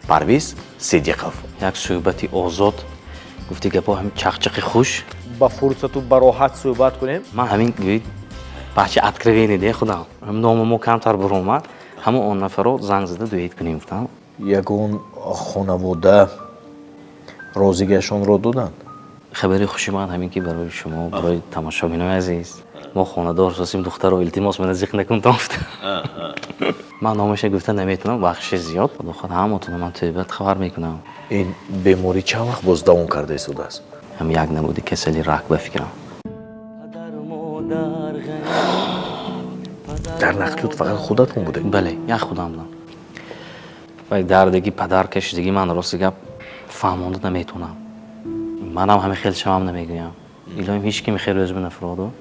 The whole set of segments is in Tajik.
Парвиз Сидиқов. Як суҳбати озод, гуфти гапҳо, ҳамин чақчақи хуш. Ба фурсату ба роҳат суҳбат кунем. Ман ҳамин гӯи бача откровенный де худам. Номи мо камтар буромад, ҳамон он нафаро занг зада дуэт кунем гуфтам. Ягон хонавода розигиашонро доданд? Хабари хуши ман ҳамин ки барои шумо, барои тамошобинои азиз, мо хонадор сосим. Духтаро, илтимос, мана зиқ накун гуфта. Ман номаша гуфта наметавонам, бахши зиёд. Худо хоҳад, ҳаматонро ман тӯбат хабар мекунам. Ин беморӣ чанд вақт боз давом карда истодааст? Ҳам як намуди касали рак, ба фикрам. Дар нақлиёт фақат худатон будед? Бале, як худам будам. Вай дардаги падар кашидагӣ ман, рости гап, фаҳмонда наметавонам. Манам ҳамин хел шавам намегӯям. Илоҳим, ҳеҷ кими хел рӯз нафуроду.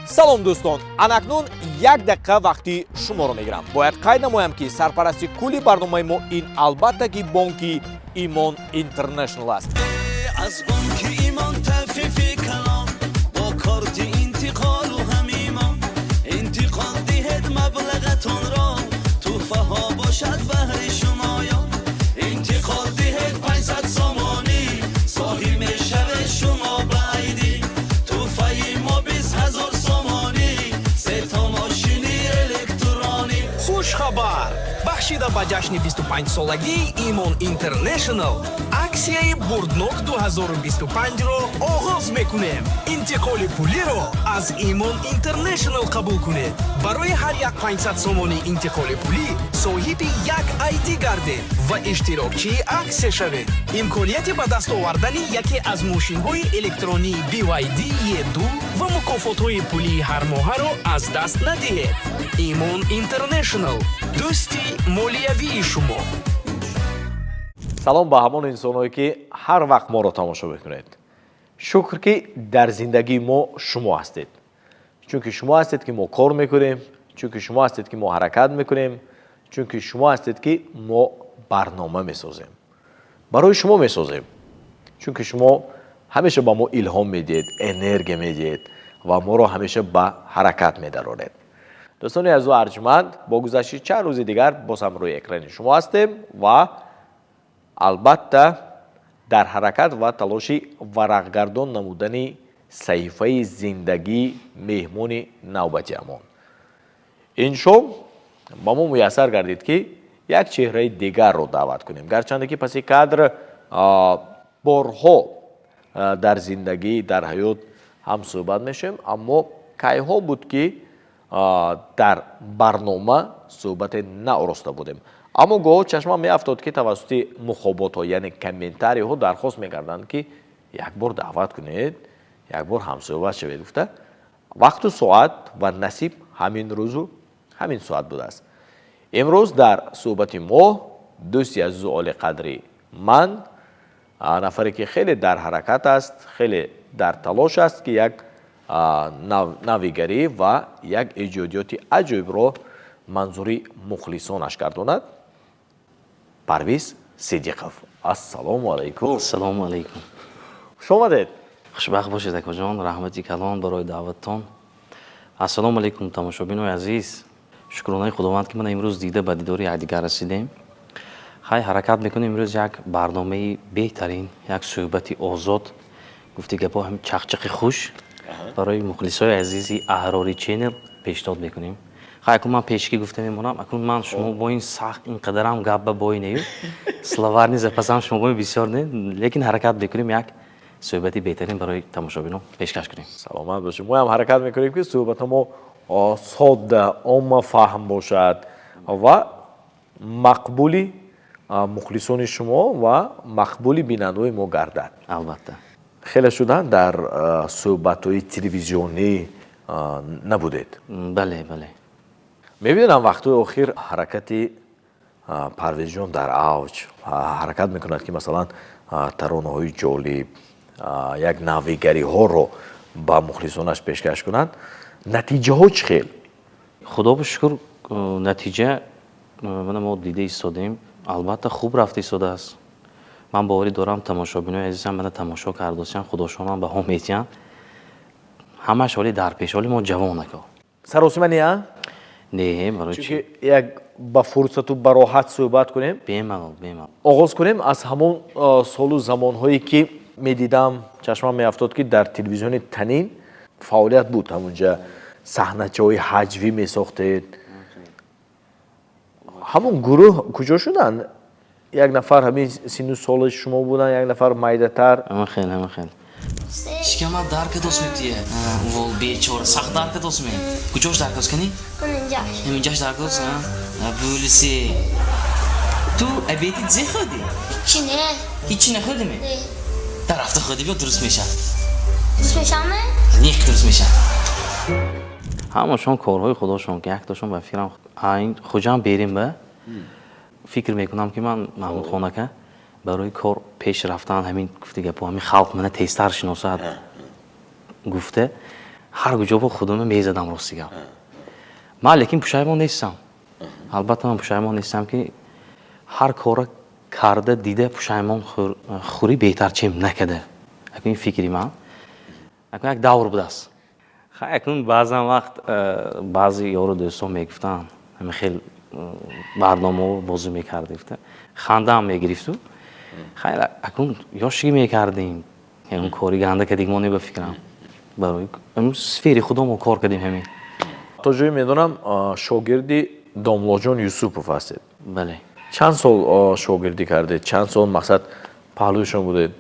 Салом, дӯстон! Анакнун як дақиқа вақти шуморо мегирам. Бояд қайд намоям, ки сарпарасти кулли барномаи мо ин, албатта ки, бонки Имон Интернешнл аст. Аз бонки Имон тафифи калон, бо корти интиқолу ҳамимон интиқол диҳед маблағатонро, тӯҳфаҳо бошад баҳри шумоён. Интиқол диҳед 500 сомонӣ, соҳиб мешавед шумо ба айдӣ. Тӯҳфаи мо 20 000 сомонӣ, сето мошини электронӣ. Хушхабар! Бахшида ба ҷашни 25-солагии Имон Интернешнл аксияи бурднок 2025-ро оғоз мекунем. Интиқоли пулиро аз Имон Интернешнл қабул кунед. Барои ҳар як 500 сомонӣ интиқоли пулӣ соҳиби як айдӣ гардед ва иштирокчии аксия шавед. Имконияти ба даст овардани яке аз мошинҳои электронии BYD E2 ва мукофотҳои пулии ҳармоҳаро аз даст надиҳед. Имон Интернешнл, дӯсти молиявии шумо. Салом ба ҳамон инсонҳое, ки ҳар вақт моро тамошо мекунед. Шукр, ки дар зиндагии мо шумо ҳастед, чунки шумо ҳастед, ки мо кор мекунем, чунки шумо ҳастед, ки мо ҳаракат мекунем, чунки шумо ҳастед, ки мо барнома месозем, барои шумо месозем, чунки шумо ҳамеша ба мо илҳом медиҳед, энергия медиҳед ва моро ҳамеша ба ҳаракат медароред. Дӯстони азизу арҷманд, бо гузашти чанд рӯзи дигар боз ҳам рӯи экрани шумо ҳастем ва албатта дар ҳаракат ва талоши варақгардон намудани саҳифаи зиндагии меҳмони навбатиамон. Ин шом ба мо муяссар гардид, ки як чеҳраи дигарро даъват кунем, гарчанде ки паси кадр борҳо дар зиндагӣ, дар ҳаёт ҳам суҳбат мешавем, аммо кайҳо буд, ки дар барнома суҳбате наороста будем. Аммо гоҳо чашмам меафтод, ки тавассути мухоботҳо, яъне комментариҳо, дархост мекарданд, ки як бор даъват кунед, як бор ҳамсӯҳбат шавед гуфта. Вақту соат ва насиб ҳамин рӯзу ҳамин соат будааст. Имрӯз дар суҳбати мо дӯсти азизу олиқадри ман, нафаре ки хеле дар ҳаракат аст, хеле дар талош аст, ки як навигарӣ ва як эҷодиёти аҷоибро манзури мухлисонаш гардонад. Парвиз Сидиқов, ассалому алайкум! Ассалому алайкум! Хуш омадед! Хушбахт бошед, акоҷон, раҳмати калон барои даъваттон. Ассалому алайкум, тамошобинои азиз! Шукронаи Худованд, ки мана имрӯз дида ба дидори якдигар расидем. Хай, ҳаракат мекунем имрӯз як барномаи беҳтарин, як суҳбати озод, гуфти гапҳо, ҳамин чақчақи хуш барои мухлисои азизи Аҳрори Ченел пешниҳод мекунем. Хай, акун ман пешакӣ гуфта мемонам, акун ман шумо бо ин сахт ин қадарам гап ба бой нею, словарный запасам шумо бо бисёр не, лекин ҳаракат мекунем, як суҳбати беҳтарин барои тамошобинон пешкаш кунем. Саломат бошед. Мо ҳам ҳаракат мекунем, ки суҳбати мо содда, оммафаҳм бошад ва мақбули мухлисони шумо ва мақбули бинандаои мо гардад. Албатта. Хеле шудан дар суҳбатҳои телевизионӣ набудед? Бале. Мебинам, вақтҳои охир ҳаракати Парвезҷон дар авҷ ҳаракат мекунад, ки масалан таронаҳои ҷолиб, як навигариҳоро ба мухлисонаш пешкаш кунад. Натиҷаҳо чӣ хел? Худо шукр, натиҷа мана мо дида истодем, албатта хуб рафта истодааст. Ман боварӣ дорам, тамошобинои азизам мана тамошо кардосиям, худошонам баҳо медиҳанд. Ҳамаш ҳоли дар пеш, ҳоли мо ҷавон, ако. Саросима не, а? Не, барои чӣ? Чунки як ба фурсату ба роҳат суҳбат кунем. Бемалол, бемалол. Оғоз кунем аз ҳамон солу замонҳое, ки медидам, чашмам меафтод, ки дар телевизиони Танин фаъолият буд. Ҳамунҷа саҳначаҳои ҳаҷвӣ месохтед. Ҳамон гурӯҳ куҷо шуданд? Як нафар ҳамин сину соли шумо буданд, як нафар майдатар. Ҳама хел, ҳама хел. Шикамат дард кадос метия? Вол, бечора, сахт дард кадос ме? Куҷош дард кадос кани? Ҳаминҷаш. Ҳаминҷаш дард кадос, а? Булисе. Ту обеди зе хӯрдӣ? Чӣ не? Ҳичи нахӯрдӣ ме? Не. Дар рафта хӯрдӣ, биё, дуруст мешавад. Дуруст мешавам? Нех, дуруст мешавад. Ҳамашон корҳои худошон, ки яктошон ба фикрам айн Хуҷам берим ба фикр мекунам, ки ман Маҳмудхон ака барои кор пеш рафтан, ҳамин гуфти гапо, ҳамин халқ мана тезтар шиносад гуфта, ҳар куҷо бо худума мезадам. Рости гап, ман лекин пушаймон нестам. Албатта, ман пушаймон нестам, ки ҳар кора карда дида пушаймон хӯрӣ беҳтар, чем накарда. Акун ин фикри ман, акун як давр будааст. Хай, акнун баъзан вақт баъзи ёру дӯстон мегуфтанд, ҳамин хел барномао бозӣ мекардӣ, гуфта, хандаам мегирифту. Хай, акнун ёшигӣ мекардем, ягон кори ганда кардем мо не, ба фикрам, барои сфери худомо кор кардем, ҳамин. То ҷое медонам, шогирди Домлоҷон Юсупов ҳастед. Бале. Чанд сол шогирдӣ кардед? Чанд сол, мақсад, паҳлӯишон будед?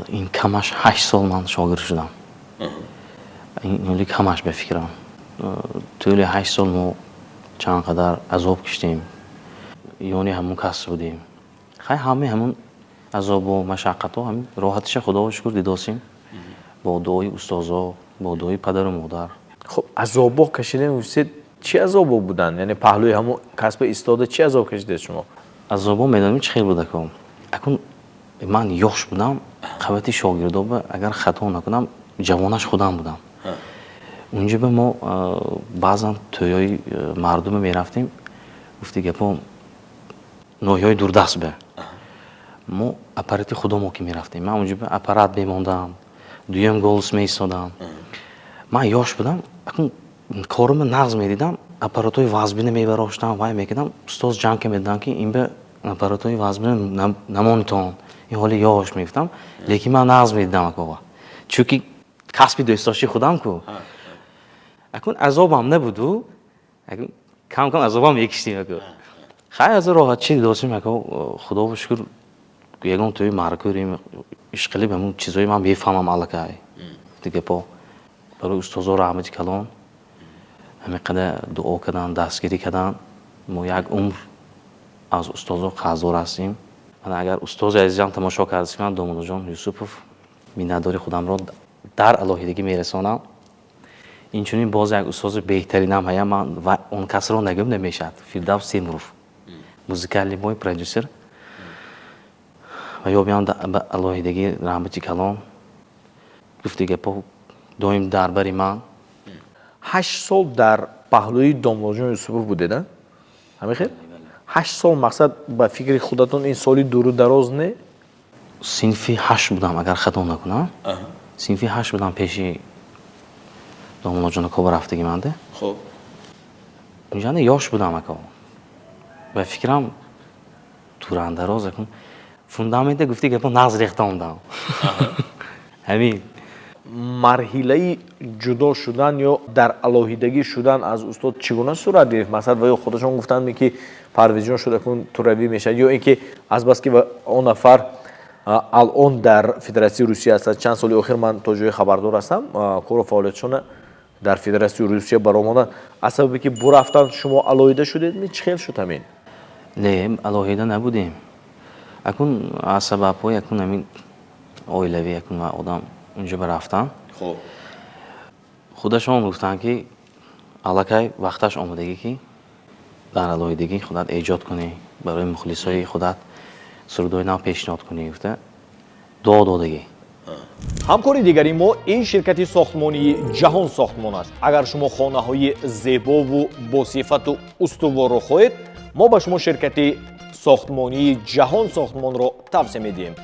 Ин камаш 8 сол ман шогирд шудам. Ин камаш, ба фикрам, тӯли 8 сол мо чанд қадар азоб киштем, ёни ҳамун кас будем. Хай, ҳамаи ҳамун азобу машаққатҳо, ҳамин роҳатиша, худоро шукр, дидосем бо дуои устозо, бо дуои падару модар. Хуб, азобо кашидем гуфтед, чӣ азобо буданд? Яъне паҳлӯи ҳамун касба истода чӣ азоб кашидед шумо? Азобо медонем чӣ хел буда ко. Акун ман ёш будам, қабати шогирдоба, агар хато накунам, ҷавонаш худам будам. Унҷо ба мо баъзан тӯёи мардуме мерафтем, гуфти гапо, ноҳияҳои дурдаст ба мо аппарати худомо ки мерафтем, ман унҷо ба аппарат мемондам, дуюм голос меистодам. Ман ёш будам, акун корума нағз медидам, аппаратҳои вазбина мебароштам, вай мекардам. Устоз ҷанг медодам, ки ин ба аппаратҳои вазбина намонитон, ин ҳоли ёш, мегуфтам. Лекин ман нағз медидам, акова, чунки касби дӯстдошти худам ку. Акун азобам набуду, кам кам азобам мекиштем, аку. Хай, аз роҳат чи дидосем, аку, худоро шукр, ягон тӯи маъракӯрем, ишқилиб, ҳамун чизҳои ман мефаҳмам аллакай дигапо. Барои устозо раҳмати калон, ҳамин қадар дуо кардан, дастгирӣ кардан. Мо як умр аз устозо қарздор ҳастем. Ман агар устози азизам тамошо кардааст, ман Домуллоҷон Юсупов, миннатдори худамро дар алоҳидагӣ мерасонам. Инчунин боз як устози беҳтаринам ҳая, ман ва он касро нагӯм намешавад, Фирдавс Темуров, музыкальный мой продюсер, ва ёбиам ба алоҳидагӣ раҳмати калон. Гуфти гапо, доим дар бари ман. 8 сол дар паҳлӯи Домлоҷон Юсупов будед, а? Ҳамин хел, 8 сол, мақсад, ба фикри худатон ин соли дуру дароз не? Синфи ҳашт будам, агар хато накунам, синфи ҳашт будам, пеши Домуллоҷон Акоба рафтагӣ манда. Хуб. Унҷанда ёш будам, ако, ба фикрам, дурандароз. Акун фундаменте, гуфти гапо, нағз рехта омдам, ҳамин. Марҳилаи ҷудо шудан ё дар алоҳидагӣ шудан аз устод чӣ гуна сурат гирифт? Масалан, ва ё худашон гуфтанд, ки Парвизҷон шуда кун, туравӣ мешавад, ё ин ки азбаски он нафар алон дар Федератсияи Русия ҳастад, чанд соли охир, ман то ҷое хабардор ҳастам, кору фаъолиятшона дар Федератсияи Русия баромаданд, аз сабабе ки бурафтанд, шумо алоҳида шудед, чӣ хел шуд ҳамин? Не, алоҳида набудем. Акун аз сабабҳои, акун ҳамин оилавӣ, акун одам унҷо ба рафтан. Хуб. Худашон гуфтанд, ки аллакай вақташ омадагӣ, ки дар алоҳидагӣ худат эҷод кунӣ, барои мухлисои худат сурудҳои нав пешниҳод кунӣ, гуфта, дуо додагӣ. Ҳамкори дигари мо ин ширкати сохтмонии Ҷаҳон Сохтмон аст. Агар шумо хонаҳои зебову босифату устуворро хоҳед, мо ба шумо ширкати сохтмонии Ҷаҳон Сохтмонро тавсия медиҳем.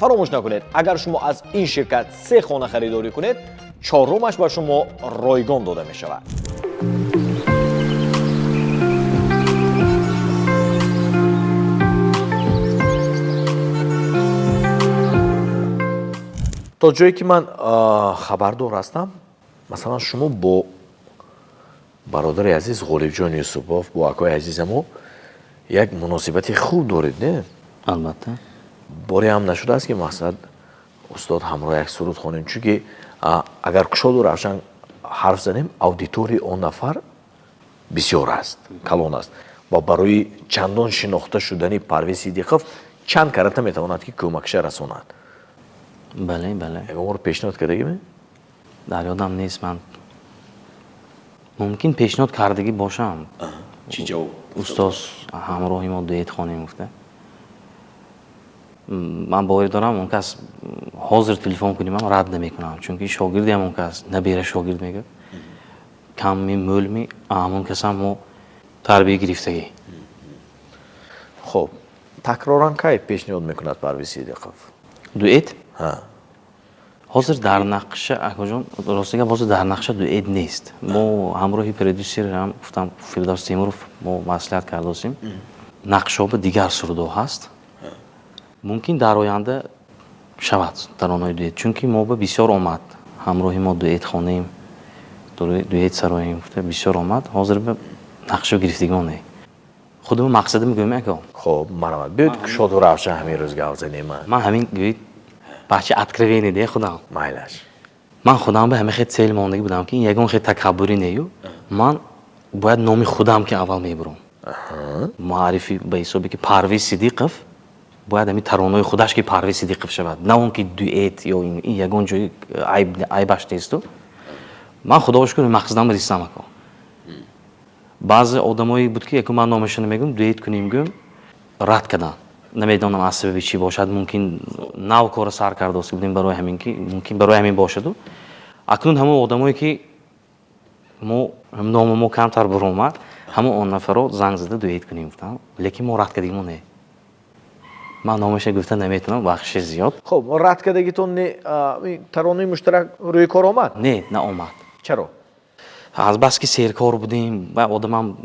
Фаромӯш накунед, агар шумо аз ин ширкат се хона харидорӣ кунед, чорумаш ба шумо ройгон дода мешавад. То ҷое ки ман хабардор ҳастам, масалан, шумо бо бародари азиз Ғолибҷон Юсупов, бо акои азизамо як муносибати хуб доред, не? Албатта. Боре ҳам нашудааст, ки мақсад устод ҳамроҳ як суруд хонем, чунки агар кушоду равшан ҳарф занем, аудиторияи он нафар бисёр аст, калон аст ва барои чандон шинохта шудани Парвиз Сидиқов чанд карата метавонад, ки кӯмакша расонад. Бале, бале. Ягон бор пешниҳод кардагиме? Дар ёдам нест. Ман мумкин пешниҳод кардагӣ бошам. Чӣ ҷавоб? Устоз, ҳамроҳи мо дуэт хонем гуфта. Ман боварӣ дорам, он кас ҳозир телефон куним ҳам рад намекунам, чунки шогирди ҳамон кас, набера шогирд мегӯяд, камми мӯлми ҳамон касам мо тарбия гирифтагӣ. Хуб, такроран кай пешниҳод мекунад Парвиз Сидиқов? Дуэт? Ҳа. Ҳозир дар нақша, акоҷон, рости гап, ҳозир дар нақша дуэт нест. Мо ҳамроҳи продюсерам, гуфтам, Фирдавс Темуров, мо маслиҳат кардосем, нақшоба дигар сурудҳо ҳаст. Мумкин дар оянда шавад таронаҳои дуэт, чунки мо ба бисёр омад, ҳамроҳи мо дуэт хонем, дуэт сароем гуфта бисёр омад. Ҳозир ба нақша гирифтагон не. Худам мақсадам гӯем, ако. Хуб, марҳамат, биёед, кушоду равшан ҳамин рӯз гап занем. Ман ҳамин гӯед, бача откровенный де худам. Майлаш. Ман худам ба ҳама хел цель мондагӣ будам, ки ягон хел такаббурӣ нею, ман бояд номи худам ки аввал мебурам муаррифӣ ба ҳисобе, ки Парвиз Сидиқов бояд ҳамин таронаҳои худаш ки Парвиз Сидиқов шавад, на он ки дуэт ё ин ягон ҷои айбаш несту. Ман, худоро шукр, мақсадам расидам, ако. Баъзе одамое буд, ки яку ман номашро намегӯм, дуэт кунем гӯм, рад карданд. Намедонам, аз сабаби чӣ бошад. Мумкин нав кора сар кардост будем, барои ҳамин ки мумкин барои ҳамин бошаду. Акнун ҳамон одамое ки мо номи мо камтар баромад, ҳамон он нафаро занг зада дуэт кунем гуфтам, лекин мо рад кардагимо не. Ман номаша гуфта наметавонам, бахши зиёд. Хуб, рад кардагитон не, таронаи муштарак рӯи кор омад? Не, наомад. Чаро? Азбаски серкор будем ва одамам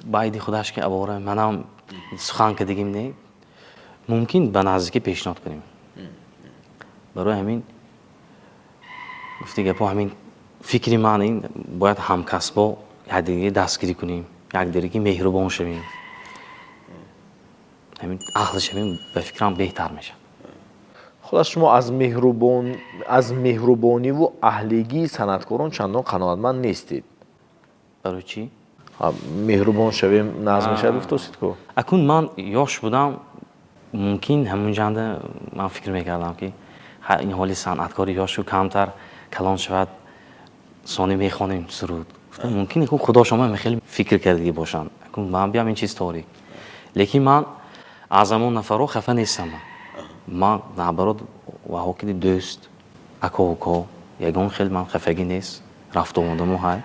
байди худаш ки авора, манам сухан кардагим не. Мумкин ба наздикӣ пешниҳод кунем. Барои ҳамин гуфти гапо, ҳамин фикри ман ин: бояд ҳамкасбо якдигари дастгирӣ кунем, якдигари меҳрубон шавем, ҳамин аҳл шавем, ба фикрам, беҳтар мешавад. Хулас, шумо аз меҳрубониву аҳлигии санъаткорон чандон қаноатманд нестед? Барои чӣ? Меҳрубон шавем, нағз мешавад, гуфтосид ку. Акун ман ёш будам, мумкин ҳамун ҷанда ман фикр мекардам, ки ин ҳоли санъаткори ёшу камтар калон шавад, сони мехонем суруд. Мумкин худо шумо хеле фикр кардагӣ бошанд. Акун ман биям ин чиз торик, лекин ман аз ҳамон нафарҳо хафа нестам. Ман наоборот, ваҳокиди дӯст, ако, уко, ягон хел ман хафагӣ нест, рафту омадамо ҳай.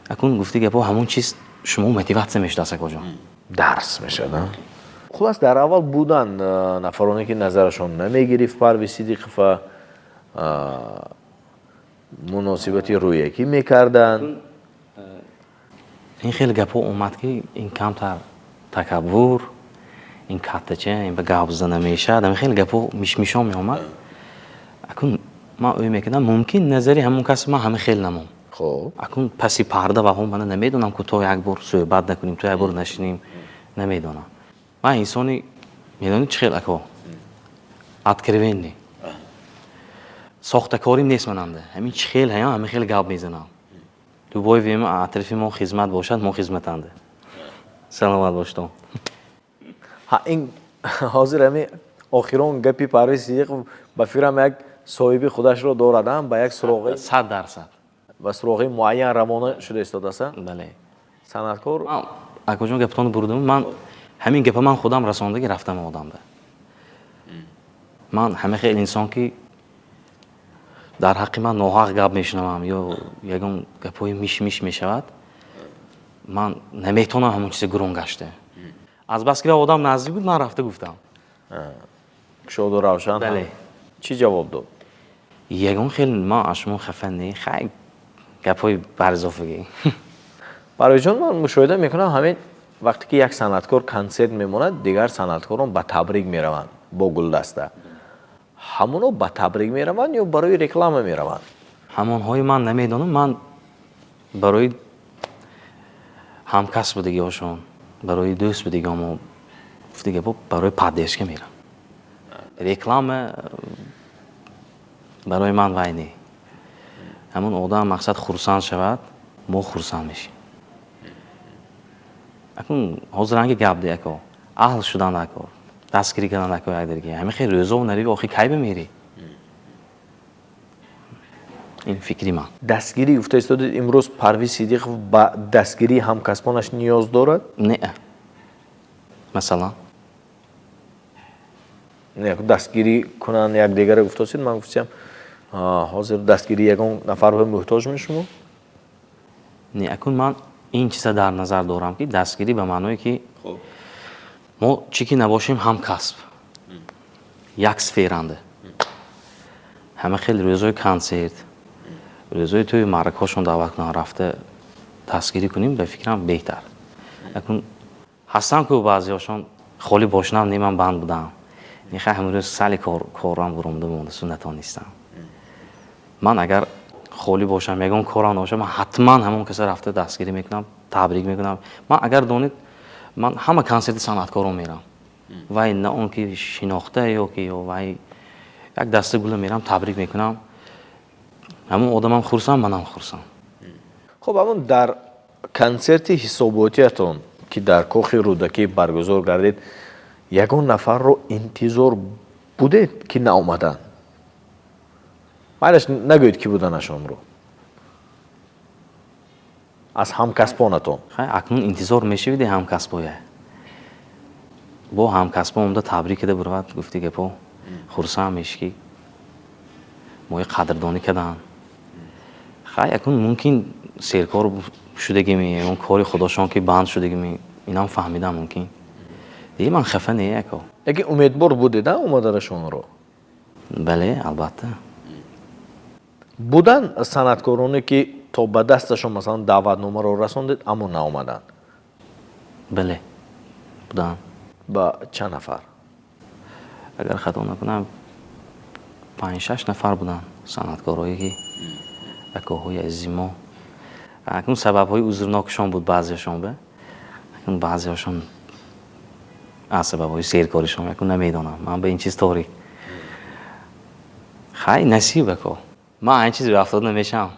Акун гуфти гапо, ҳамон чиз шумо мотиватсия мешудааст, акоҷон. Дарс мешавад. Хулас, дар аввал буданд нафароне, ки назарашон намегирифт Парвиз Сидиқова, муносибати рӯякӣ мекарданд. Ин хеле гапҳо омад, ки ин камтар такаббур, ин каттача, ин ба гап зада намешавад. Ҳамин хеле гапҳо, мишмишо меомад. Акун ман ӯй мекардам, мумкин назари ҳамон кас ман ҳама хел намом. Акун паси парда ваҳо мана намедонам ку, то як бор суҳбат накунем, то як бор нашинем, намедонам. Ман инсони, медонӣ чӣ хел, ако, откровенный, сохтакорим нест мананда. Ҳамин чӣ хел ҳаям, ҳамин хел гап мезанам. Любой время атрофи мо хизмат бошад, мо хизматанда. Саломат боштон. Ҳа, ин ҳозир ҳамин охирон гапи Парвиз Сидиқов, ба фикрам, як соҳиби худашро дорад, ба як суроғи 100%. Ба суроғи муайян равона шуда истодааст. Бале. Санъаткор. Акоҷон, гапатонро бурдам. Ман ҳамин гапа ман худам расондаги рафтам одамда. Ман ҳама хел инсон ки дар ҳаққи ман ноҳақ гап мешунавам ё ягон гапҳои миш-миш мешавад, ман наметавонам ҳамон чизе гурон гашта. Азбаски ба одам наздик буд, ман рафта гуфтам. Кушоду равшан. Бале. Чӣ ҷавоб дод? Ягон хел ман аз шумо хафа не, хай, гапҳои барзофагӣ. Парвизҷон, ман мушоҳида мекунам, ҳамин вақте ки як санъаткор консерт мемонад, дигар санъаткорон ба табрик мераванд бо гулдаста. Ҳамоно ба табрик мераванд ё барои реклама мераванд? Ҳамонҳои ман намедонам, ман барои ҳамкасб будагиҳошон, барои дӯст будагиҳомо, гуфти гапо, барои поддержка мерам. Реклама барои ман вай не. Ҳамон одам, мақсад, хурсанд шавад, мо хурсанд мешем. Акун ҳозир ранги гап де, ако, аҳл шудан ако, дастгирӣ кардан ако якдига. Ҳамин хел рӯзо нариви, охи кай бимирӣ? Ин фикри ман. Дастгирӣ гуфта истодед, имрӯз Парвиз Сидиқов ба дастгирии ҳамкасбонаш ниёз дорад? Не, масалан? Не, дастгирӣ кунанд якдигарро гуфтосед, ман гуфтам, ҳозир дастгирии ягон нафарҳо муҳтоҷ мешумо? Не, акун ман ин чиза дар назар дорам, ки дастгирӣ ба маъное, ки мо чӣ ки набошем, ҳамкасб, як сферанда, ҳама хел рӯзҳои консерт, рӯзҳои тӯи маъракаҳошон даъват кунанд, рафта дастгирӣ кунем, ба фикрам, беҳтар. Акун ҳастанд ку баъзеҳошон холӣ бошинам, не, ман банд будам, нехай, ҳамин рӯз сали корам буромда монда, су натонистам. Ман агар холӣ бошам, ягон корам набошам, ман ҳатман ҳамон каса рафта дастгирӣ мекунам, табрик мекунам. Ман агар донед, ман ҳама консерти санъаткорон мерам, вай на он ки шинохта ё ки ё вай, як даста гула мерам, табрик мекунам. Ҳамон одамам хурсанд, манам хурсанд. Хуб, ҳамон дар консерти ҳисоботиятон, ки дар Кохи Рӯдакӣ баргузор гардид, ягон нафарро интизор будед, ки наомаданд? Майлаш, нагӯед, ки буданашонро, аз ҳамкасбонатон. Хай, акнун интизор мешавиди ҳамкасбоя, бо ҳамкасбо омда табрик карда буравад, гуфти гапо, хурсанд мешӣ, ки мои қадрдонӣ карданд. Хай, акнун мумкин серкор шудагими, ягон кори худошон ки банд шудагими, инам фаҳмидам, мумкин. Дига ман хафа не, ако. Лекин умедвор будед омаданашонро? Бале, албатта. Буданд санъаткороне, ки то ба дасташон, масалан, даъватномаро расондед, аммо наомаданд? Бале, буданд. Ба чанд нафар? Агар хато накунам, панҷ-шаш нафар буданд, санъаткорое ки акоҳои азизи мо. Акнун сабабҳои узрнокшон буд баъзеашон, ба акнун баъзеҳошон аз сабабҳои серкоришон, акнун намедонам, ман ба ин чиз торик. Хай, насиб, ако, ман ин чиз рафтода намешавам.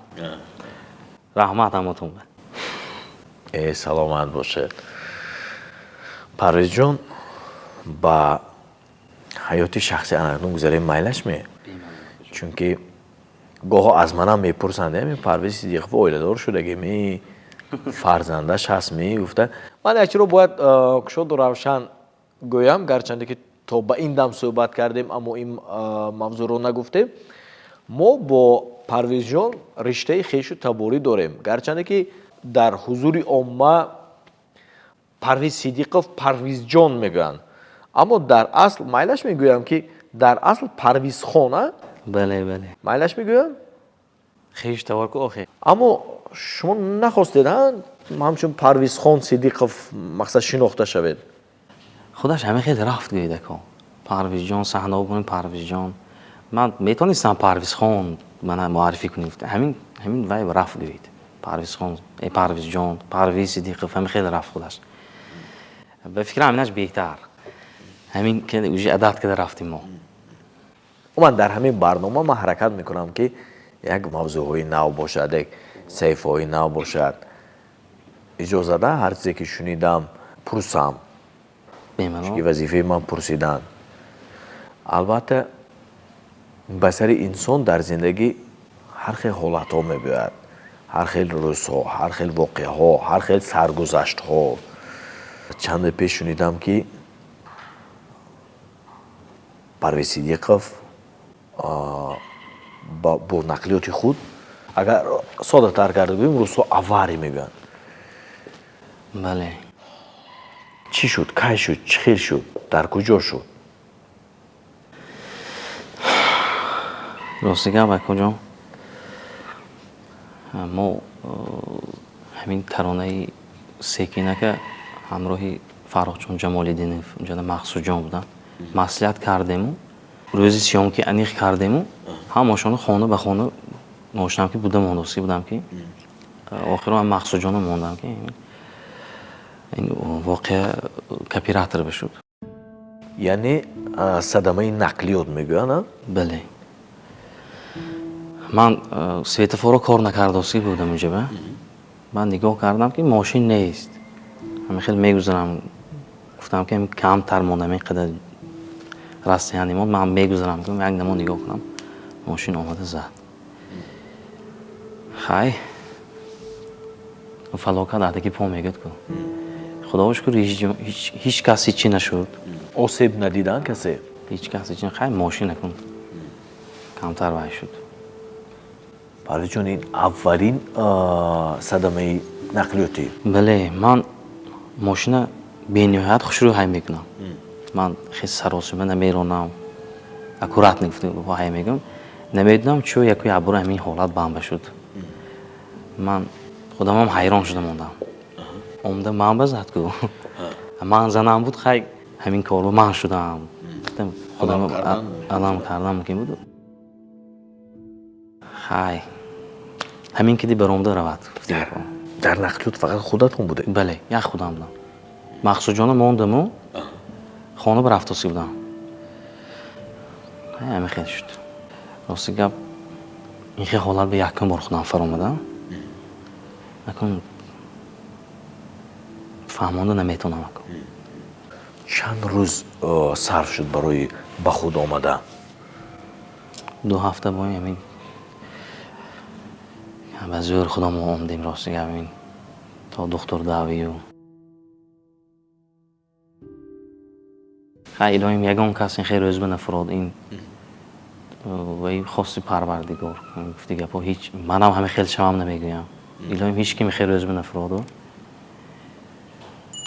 Раҳмат ҳаматон. Э, саломат бошед, Парвизҷон. Ба ҳаёти шахси анакнун гузарем, майлашме? Чунки гоҳо аз манам мепурсанд: ами Парвиз Сидиқов оиладор шудагими, фарзандаш ҳастми, гуфта. Ман як чиро бояд кушоду равшан гӯям, гарчанде ки то ба ин дам суҳбат кардем, аммо ин мавзӯъро нагуфтем. Мо бо Парвизҷон риштаи хешу таборӣ дорем, гарчанде ки дар ҳузури омма Парвиз Сидиқов Парвизҷон мегӯянд, аммо дар асл, майлаш мегӯям, ки дар асл Парвизхон а? Бале. Майлаш мегӯям? Хешу табор ку охе. Аммо шумо нахостед ҳамчун Парвизхон Сидиқов, мақсад, шинохта шавед? Худаш ҳамин хел рафт, гӯед, ако, Парвизҷон, саҳнао бунем, Парвизҷон. Ман метонистам Парвизхон мана муаррифӣ кунем, ҳамин вай рафт, гӯед, Парвизхон, Парвизҷон, Парвиз Сидиқов, ҳамин хел рафт худаш. Ба фикрам, ҳаминаш беҳтар, ҳамин уже адат карда рафтем мо. Умуман, дар ҳамин барнома ман ҳаракат мекунам, ки як мавзӯъҳои нав бошад, як саҳифаҳои нав бошад. Иҷозада, ҳар чизе ки шунидам, пурсам? Чунки вазифаи ман пурсидан. Албатта, ба сари инсон дар зиндагӣ ҳар хел ҳолатҳо мебиёяд, ҳар хел рӯзҳо, ҳар хел воқеаҳо, ҳар хел саргузаштҳо. Чанде пеш шунидам, ки Парвиз Сидиқов бо нақлиёти худ, агар соддатар карда гӯем, рӯзҳо авария мегӯянд. Бале. Чӣ шуд, кай шуд, чӣ хел шуд, дар куҷо шуд? Рости гап, акоҷон, мо ҳамин таронаи Секинака ҳамроҳи Фаррухҷон Ҷамолиддинов, унҷода Мақсудҷон буданд, маслиҳат кардему. Рӯзи съёмки аниқ кардему, ҳамашонро хона ба хона мошинам ки буда мондоски будам ки охиро ман Мақсудҷонро мондам ки ин воқеа кооператор бишуд. Яъне садамаи нақлиёт мегӯянд? Бале. Ман светофорро кор накардоски будам инҷа. Ман нигоҳ кардам ки мошин нест. Ҳамин хел мегузарам. Гуфтам ки камтар мондам, ин қадар расстояние монд, ман мегузарам, як намо нигоҳ кунам, мошин омада зад. Хай, фалокат адаки по мегӯяд ку. Худо шукр, ҳеҷ кас ҳеҷ чи нашуд. Осеб надидан касе? Ҳеҷ кас ҳеҷ, хай мошин накун камтар вай шуд. Парвизҷон, ин аввалин садамаи нақлиётӣ? Бале, ман мошина бениҳоят хушрӯ ҳай мекунам. Ман хеле саросима намеронам, аккуратно ҳай мекунам. Намедонам чӯ яку якбора ҳамин ҳолат бамба шуд. Ман худамам ҳайрон шуда мондам. Омда ман ба зад ку. Ман занам буд, хай ҳамин корро ман шудам. Худам алам кардан мумкин буд. Хай, ҳамин киди баромада равад. Дар нақлиёт фақат худатон будед? Бале, як худам будам. Мақсудҷонро мондаму хона ба рафтоси будам. Ҳамин хел шуд. Рости гап, ин хел ҳолат ба якум бор худам фаромадам. Акун фаҳмонда наметавонам акун. Чанд рӯз сарф шуд барои ба худ омадан? 2 ҳафта бо ҳамин ба зӯр худам омадем, рости гап, ин то духтур давию. Хай, илоҳим ягон кас ин хел рӯз ба нафурод, ин вай хости Парвардигор. Гуфти гапҳо ҳеҷ манам ҳамин хел шавам намегӯям. Илоҳим ҳеҷ ким хел рӯз ба нафуроду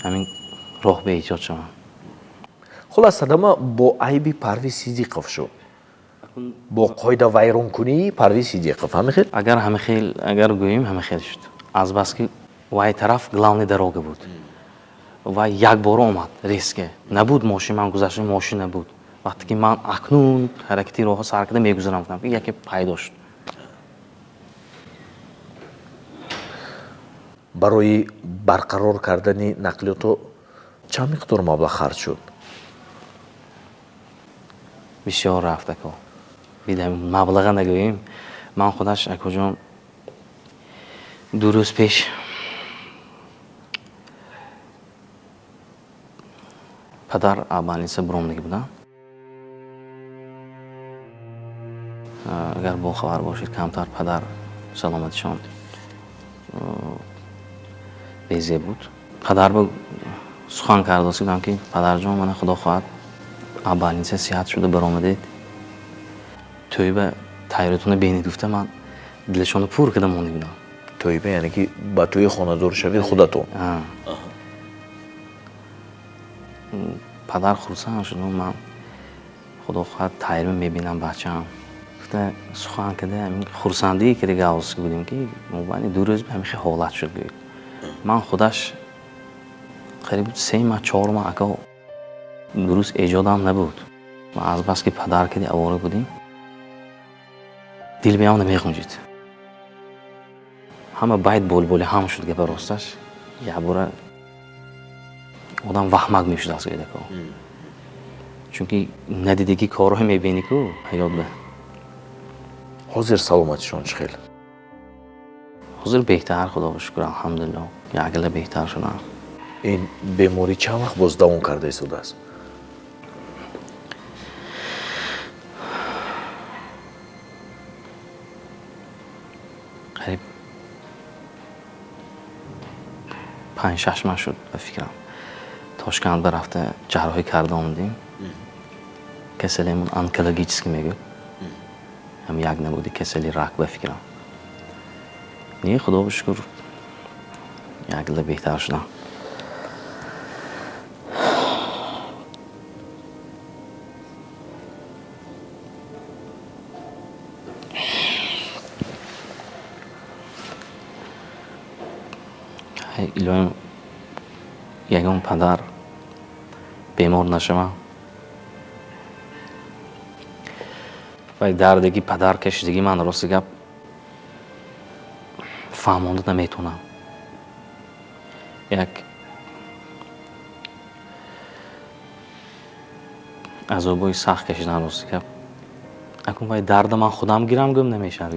ҳамин роҳ ба эҷод шавам. Хулас, садама бо айби Парвиз Сидиқов шуд. Бо қоида вайронкунии Парвиз Сидиқов, ҳамин хел? Агар ҳамин хел, агар гӯем, ҳамин хел шуд. Азбаски вай тараф главный дорога буд. Вай якбора омад резке. Набуд мошин, ман гузаштам, мошин набуд. Вақте ки ман акнун ҳаракати роҳро сар карда мегузарам, гуфтам ки яке пайдо шуд. Барои барқарор кардани нақлиётро чанд миқдор маблағ харҷ шуд? Бисёр рафт, ако. Бидам маблаға нагӯем. Ман худаш, акоҷон, 2 рӯз пеш падар больница буромдагӣ будам. Агар бохабар бошед, камтар падар саломатишон безеб буд. Падар ба сухан кардост будам ки падарҷон, мана худо хоҳад больница сиҳат шуда баромадед, тӯйба тайёритонро бинед, гуфта ман дилашонро пур карда монда будам. Тӯйба яъне ки ба тӯи хонадор шавед худатон? Падар хурсанд шуд, ман худо хоҳад тайёрӣ мебинам бачаам. Гуфта сухан карда ҳамин хурсандие ки гавз будем ки мобайни 2 рӯз ҳамин хел ҳолат шуд, гӯед. Ман худаш қариб 3 моҳ, 4 моҳ ака дуруст эҷодам набуд. Ва азбаски падар кади авора будем, дил биям намехунҷид. Ҳама байт болболи ҳам шуд, гапа росташ. Якбора одам ваҳмак мешуд аз гӯед ака. Чунки надидагӣ корҳо мебинӣ ку ҳаёт ба. Ҳозир саломатишон чӣ хел? Ҳозир беҳтар, худо шукр, алҳамдулиллоҳ. Якла беҳтар шудам. Ин беморӣ чанд вақт боз давом карда истодааст? Қариб 5-6 моҳ шуд ба фикрам. Тошканд ба рафта ҷарроҳӣ карда омадем. Касалиамон онкологический мегӯяд. Ҳам як набуди касали рак ба фикрам. Не, худо шукр, якла беҳтар шудам. Илоҳим ягон падар бемор нашавам. Вай дарде ки падар кашидагӣ, ман, рости гап, фаҳмонда наметавонам. Як азобҳои сахт кашидан, рости гап. Акун вай дарда ман худам гирам, гум намешавад.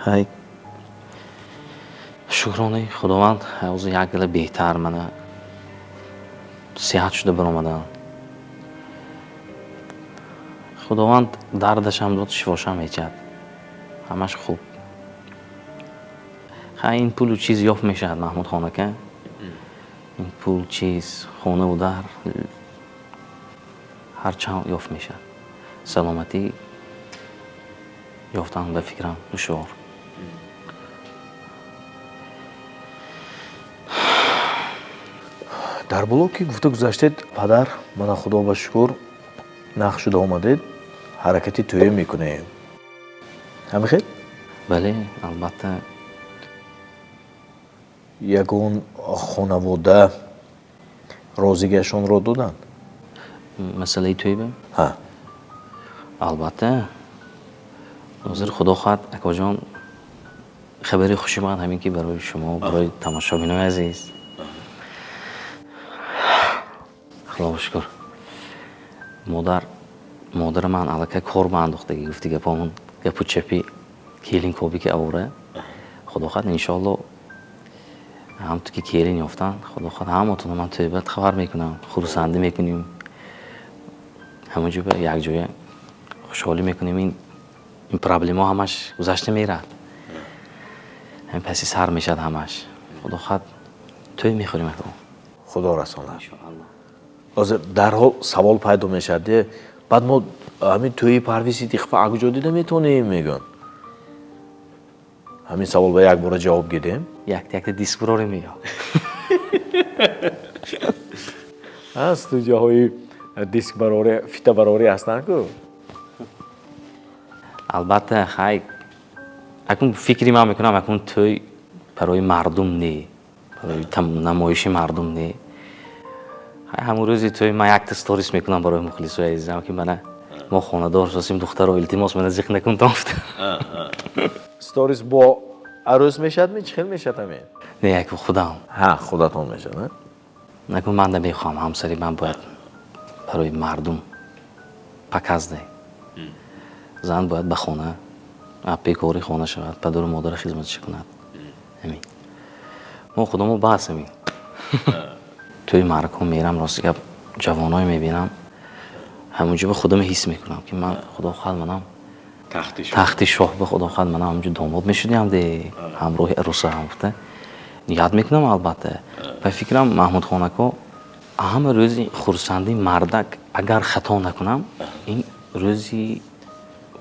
Ҳай, шукронаи Худованд, ҳозир як дила беҳтар, мана сиҳат шуда баромадам. Худованд дардашам дод, шифошам мечад, ҳамаш хуб. Хай, ин пулу чиз ёфт мешавад, Маҳмудхон ака, ин пул, чиз, хонаву дар ҳарчанд ёфт мешавад, саломатӣ ёфтан, ба фикрам, душвор. Дар боло ки гуфта гузаштед, падар, мана, Худо ба шукр, нақш шуда омадед, ҳаракати тӯя мекунем, ҳамин хел? Бале, албатта. Ягон хонавода розигиашонро доданд? Масъалаи тӯйба? Ҳа. Албатта. Ҳозир, Худо хоҳад, акоҷон, хабари хуши ман ҳамин ки барои шумо, барои тамошобинои азиз, Худо шукр, модари ман аллакай кор ба андохтагӣ, гуфти гапомон, гапу чапи келин коби ки авора. Худо хоҳад, иншоалло, ҳамту ки келин ёфтан, Худо хоҳад, ҳаматонро ман тӯйбат хабар мекунам, хурсандӣ мекунем, ҳамаҷо якҷоя хушҳолӣ мекунем. Ин проблемаҳо ҳамаш гузашта мерад, ҳамин паси сар мешавад ҳамаш. Худо хоҳад, тӯй мехӯрем, ако. Худо расонад. Ҳозир дарҳол савол пайдо мешавад, де, баъд мо ҳамин тӯйи Парвиз Сидиқова акуҷо дида метавонем, мегӯянд. Ҳамин савол ба як бора ҷавоб гирем. Якта якта диск бурорем ё? Студияҳои дискбарорӣ, фитабарорӣ ҳастанд ку. Албатта. Хай, акун фикри ман мекунам, акун тӯй барои мардум не, барои намоиши мардум не. Хай, ҳамун рӯзи тӯй ман якта сторис мекунам барои мухлисои азизам, ки мана мо хонадор шудасем, духтаро, илтимос, мана зиқ накунтон. Сторис бо арӯс мешавад ми, чӣ хел мешавад ҳамин? Не, яку худам. Ҳа, худатон мешавад. Накун, ман намехоҳам, ҳамсари ман бояд барои мардум показ де. Зан бояд ба хона, бекори хона шавад, падару модара хизматша кунад, ҳамин. Мо худамо бас ҳамин. Тӯи маъракаҳо мерам, рости гап, ҷавоное мебинам, ҳамунҷо ба худам ҳис мекунам, ки ман, Худо хоҳад, манам тахти шоҳ ба, Худо хоҳад, манам ҳамунҷо домод мешудиам де, ҳамроҳи арӯсаам гуфта ният мекунам. Албатта, ба фикрам, Маҳмудхон ако, ҳама рӯзи хурсандии мардак, агар хато накунам, ин рӯзи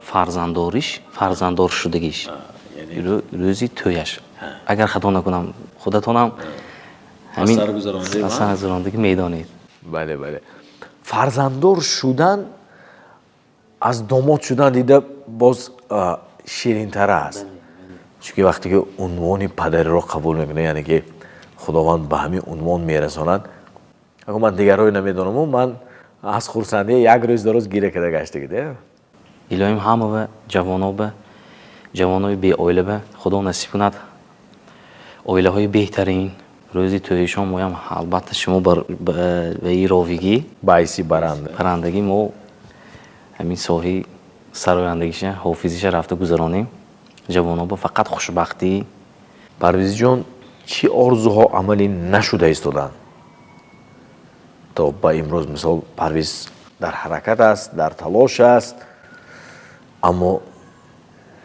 фарзандориш, фарзандор шудагиш, рӯзи тӯяш, агар хато накунам, худатонам ҳамин саргузарондагӣ медонед. Бале, фарзанддор шудан аз домод шудан дида боз ширинтар аст, чунки вақте ки унвони падариро қабул мекунад, яъне ки Худованд ба ҳамин унвон мерасонад. Ако, ман дигарҳое намедонаму, ман аз хурсандия як рӯз дароз гиря карда гаштагиде. Илоҳим ҳамава ҷавоноба, ҷавонои беоилаба Худо насиб кунад оилаҳои беҳтарин. Рӯзи тӯйишон моям, албатта, шумо ба ровигӣ байси баранда. Барандагӣ, мо ҳамин соҳаи сарояндагиша, ҳофизиша рафта гузаронем. Ҷавоноба фақат хушбахтӣ. Парвизҷон, чӣ орзуҳо амалӣ нашуда истоданд то ба имрӯз? Мисол, Парвиз дар ҳаракат аст, дар талош аст, аммо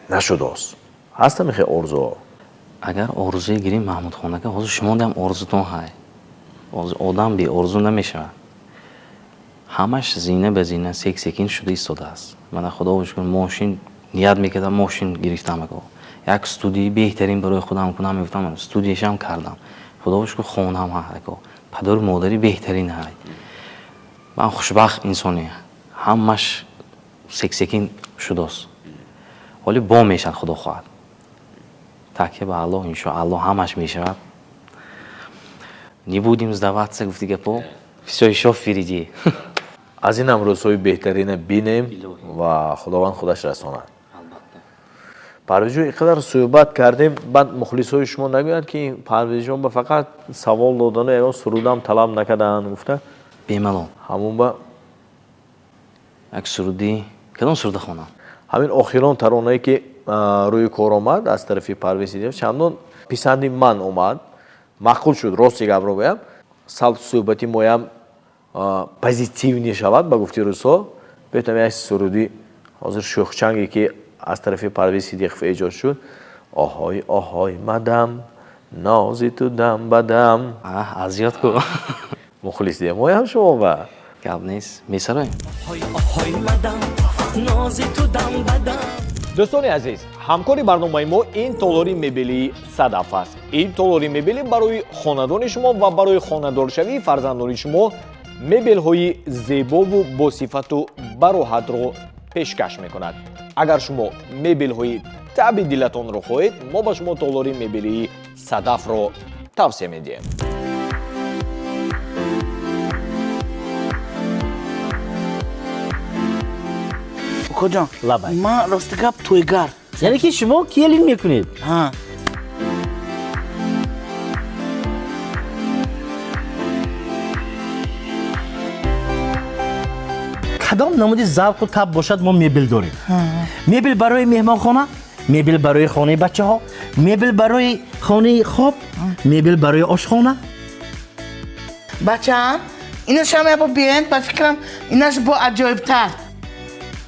нашудааст. Ҳаст ҳамин орзуҳо? Агар орзуе гирем, Маҳмудхон ака, ҳозир шумоам орзутон ҳай. Ҳозир одам беорзу намешавад. Ҳамаш зина ба зина, сек секин шуда истодааст. Мана, Худо шукр, мошин ният мекардам, мошин гирифтам, ако. Як студияи беҳтарин барои худам кунам мегуфтам, студияшам кардам, Худо шукр. Хонаам ҳай, ако, падару модари беҳтарин ҳай, ман хушбахт инсоне. Ҳамаш сексекин шудааст, ҳоли бо мешавад, Худо хоҳад, такя ба Аллоҳ, иншоаллоҳ, ҳамаш мешавад. Не будем сдаваться, гуфти гапо, всё ещё впереди. Аз ин ҳам рӯзҳои беҳтарина бинем ва Худованд худаш расонад. Парвезҷон, ин қадар суҳбат кардем, баъд мухлисҳои шумо нагӯянд, ки Парвезҷон ба фақат савол додану ягон сурудам талаб накарданд гуфта? Бемалол. Ҳамун ба як суруди, кадом суруда хонам? Ҳамин охирон таронае, ки рӯи кор омад аз тарафи Парвез Сидиқов, чандон писанди ман омад, маъқул шуд, рости гапро гӯям. Сал суҳбати моям позитивный шавад, ба гуфти рӯзҳо, беҳтам як суруди ҳозир шӯхчанге, ки аз тарафи Парвез Сидиқов эҷод шуд. Оҳой, оҳой, мадам, нози ту дам ба дам. Азиёт ку. Мухлис моям шумо ба. Гап нест, месароем. Оҳой, мадам, нози ту дам ба дам. Дӯстони азиз, ҳамкори барномаи мо ин толори мебелии Садаф аст. Ин толори мебелӣ барои хонадони шумо ва барои хонадоршавии фарзандони шумо мебелҳои зебову босифату бароҳатро пешкаш мекунад. Агар шумо мебелҳои таъби дилатонро хоҳед, мо ба шумо толори мебелии Садафро тавсия медиҳем. Укоҷон, ман рости гап тӯйгар. Яъне ки шумо келин мекунед? Ҳа. Кадом намуди завқу таб бошад, мо мебел дорем. Мебел барои меҳмонхона, мебел барои хонаи бачаҳо, мебел барои хонаи хоб, мебел барои ошхона. Бачаам, инашам ябо биен, ба фикрам инаш бо аҷоибтар.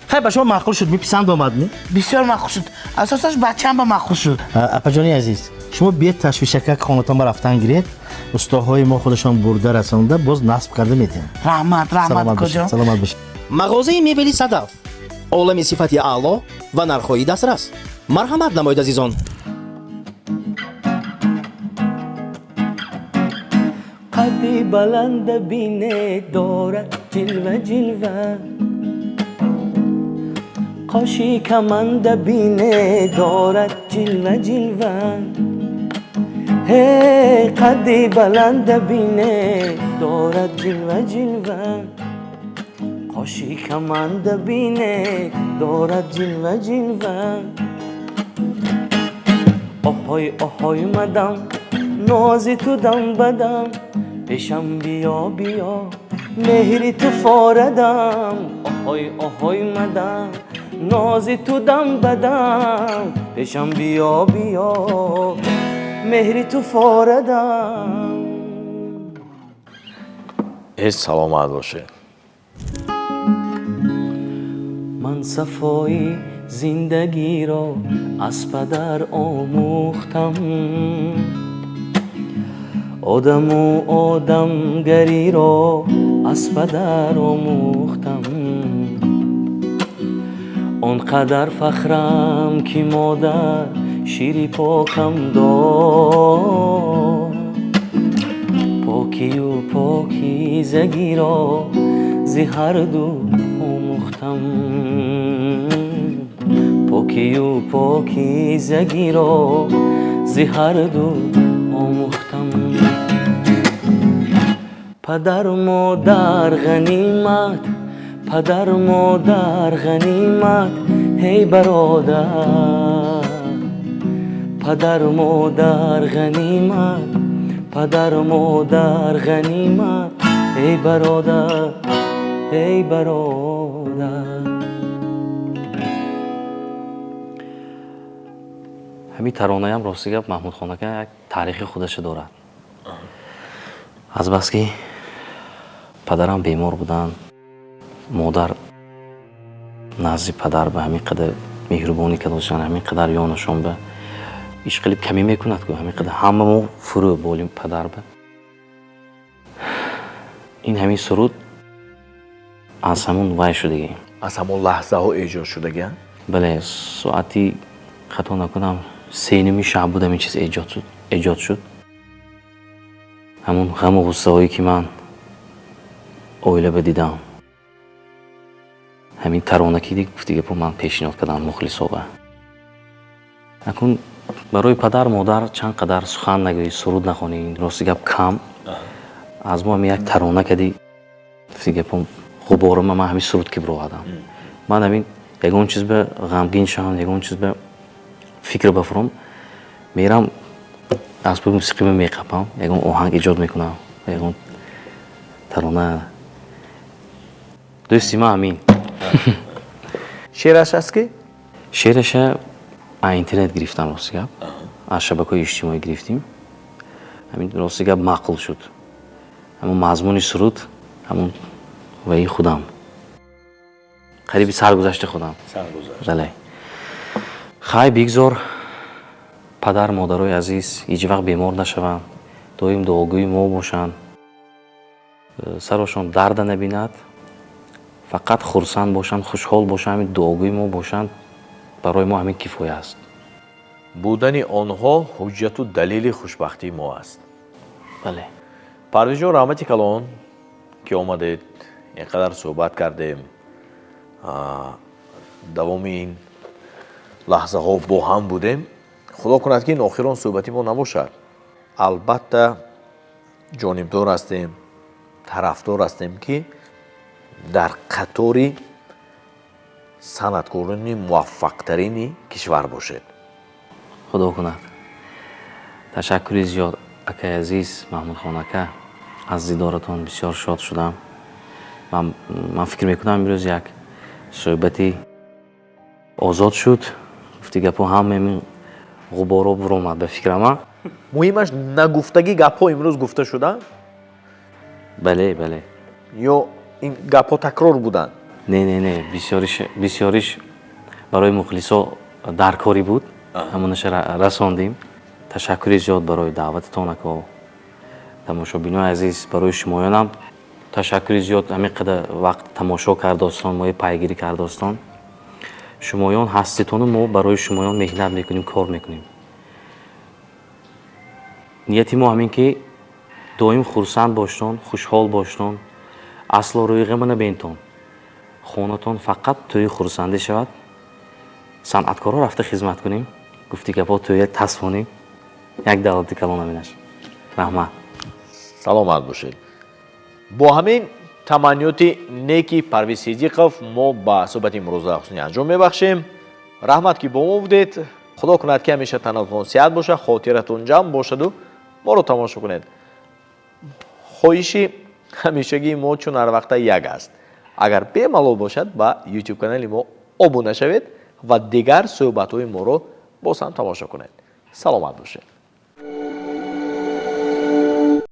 Хай, ба шумо маъқул шуд, меписанд омад, не? Бисёр маъқул шуд, асосаш бачаам ба маъқул шуд. Апаҷони азиз, шумо биед, ташвишакак хонатон ба рафтан гиред, устоҳои мо худашон бурда расонда, боз насб карда медиҳанд. Раҳмат, раҳмат, укоҷон. Саломат бошед. Мағозаи мебели Садаф, олами сифати аъло ва нархҳои дастрас. Марҳамат намоед, азизон. Қадди баланда бине, дорад ҷилва ҷилва, қоши каманда бине, дорад ҷилва ҷилва. Ҳе, қадди баланда бине, дорад ҷилва ҷилва, қоши каманда бине, дорад ҷилва ҷилва. Оҳой, оҳой, мадам, нози ту дам ба дам, пешам биё, биё, меҳри ту форадам. Оҳой, оҳой, мадам, нози ту дам ба дам, пешам биё, биё, меҳри ту форадам. Ҳеҷ, саломат бошед. Ман сафои зиндагиро аз падар омӯхтам, одаму одамгариро аз падар омӯхтам. Он қадар фахрам, ки модар шири покам дод, покию покизагиро зи ҳарду омӯхтам, покию покизагиро зи ҳарду омӯхтам. Падару модар ғанимат, падару модар ғанимат, ҳей бародар. Падару модар ғанимат, падару модар ғанимат, эй бародар, эй бародар. Ҳамин таронаям, рости гап, Маҳмудхонака як таърихи худаша дорад. Азбаски падарам бемор буданд, модар назди падар ба ҳамин қадар меҳрубонӣ кардошанд, ҳамин қадар ёнашон ба ишқилиб камӣ мекунад ку, ҳамин қадар ҳама мо фурӯ болим падар ба. Ин ҳамин суруд аз ҳамун вай шудагӣ. Аз ҳамон лаҳзаҳо эҷод шудагӣ? Бале, соати, хато накунам, 3:30 шаб буд, ҳамин чиз эҷод шуд. Ҳамун ғаму ғуссаҳое, ки ман оила ба дидам, ҳамин тарона ки гуфти гапо ман пешниҳод кардам мухлисоба. Акун барои падар модар чанд қадар сухан нагӯӣ, суруд нахонӣ, рости гап кам. Аз мо ҳам як тарона кади, гуфти гапо Ғуборима ман ҳамин суруд ки бировардам. Ман ҳамин ягон чиз ба ғамгин шавам, ягон чиз ба фикр бафурам, мерам, асбоби мусиқима меқапам, ягон оҳанг эҷод мекунам, ягон тарона. Дӯсти ман ҳамин. Шеъраш аст ки? Шеъраша аз интернет гирифтам, рости гап, аз шабакаҳои иҷтимоӣ гирифтим. Ҳамин, рости гап, маъқул шуд. Ҳамон мазмуни суруд, ҳамон ваи худам, қариби саргузашти худам. Бале, хай, бигзор падар модарои азиз ҳеҷ вақт бемор нашаванд, доим дуогӯи мо бошанд, сарошон дарда набинад, фақат хурсанд бошанд, хушҳол бошанд, ҳамин дуогӯи мо бошанд, барои мо ҳамин кифоя аст. Будани онҳо ҳуҷҷату далели хушбахтии мо аст. Бале. Парвизҷон, раҳмати калон, ки омадед, ин қадар суҳбат кардем, давоми ин лаҳзаҳо бо ҳам будем. Худо кунад, ки ин охирон суҳбати мо набошад. Албатта, ҷонибдор ҳастем, тарафдор ҳастем, ки дар қатори санъаткорони муваффақтарини кишвар бошед. Худо кунад. Ташаккури зиёд, акаи азиз Маҳмудхон ака, аз дидоратон бисёр шод шудам. Ман фикр мекунам, имрӯз як суҳбати озод шуд. Гуфти гапҳо, ҳама ғуборо буромад, ба фикрама. Муҳимаш, нагуфтагӣ гапҳо имрӯз гуфта шуданд? Бале. Ё ин гапҳо такрор буданд? Не, бисёриш барои мухлисо даркорӣ буд, ҳамонаша расондим. Ташаккури зиёд барои даъвататон, ако. Тамошобинои азиз, барои шумоёнам ташаккури зиёд, ҳамин қадар вақт тамошо кардостон, мои пайгирӣ кардостон. Шумоён ҳаститону мо барои шумоён меҳнат мекунем, кор мекунем. Нияти мо ҳамин, ки доим хурсанд боштон, хушҳол боштон, асло рӯи ғама набентон, хонатон фақат тӯи хурсандӣ шавад. Санъаткорҳо рафта хизмат кунем, гуфти гапҳо, тӯя тасфонем, як давлати калон ҳаминаш. Раҳмат. Саломат бошед. Бо ҳамин таманниёти неки Парвиз Сидиқов мо ба суҳбати имрӯза ҳусни анҷом мебахшем. Раҳмат, ки бо мо будед. Худо кунад, ки ҳамеша танатон сиҳат бошад, хотиратон ҷамъ бошаду моро тамошо кунед. Хоҳиши ҳамешагии мо чун ҳар вақта як аст: агар бемалол бошад, ба Ютуб канали мо обуна шавед ва дигар суҳбатҳои моро боз ҳам тамошо кунед. Саломат бошед.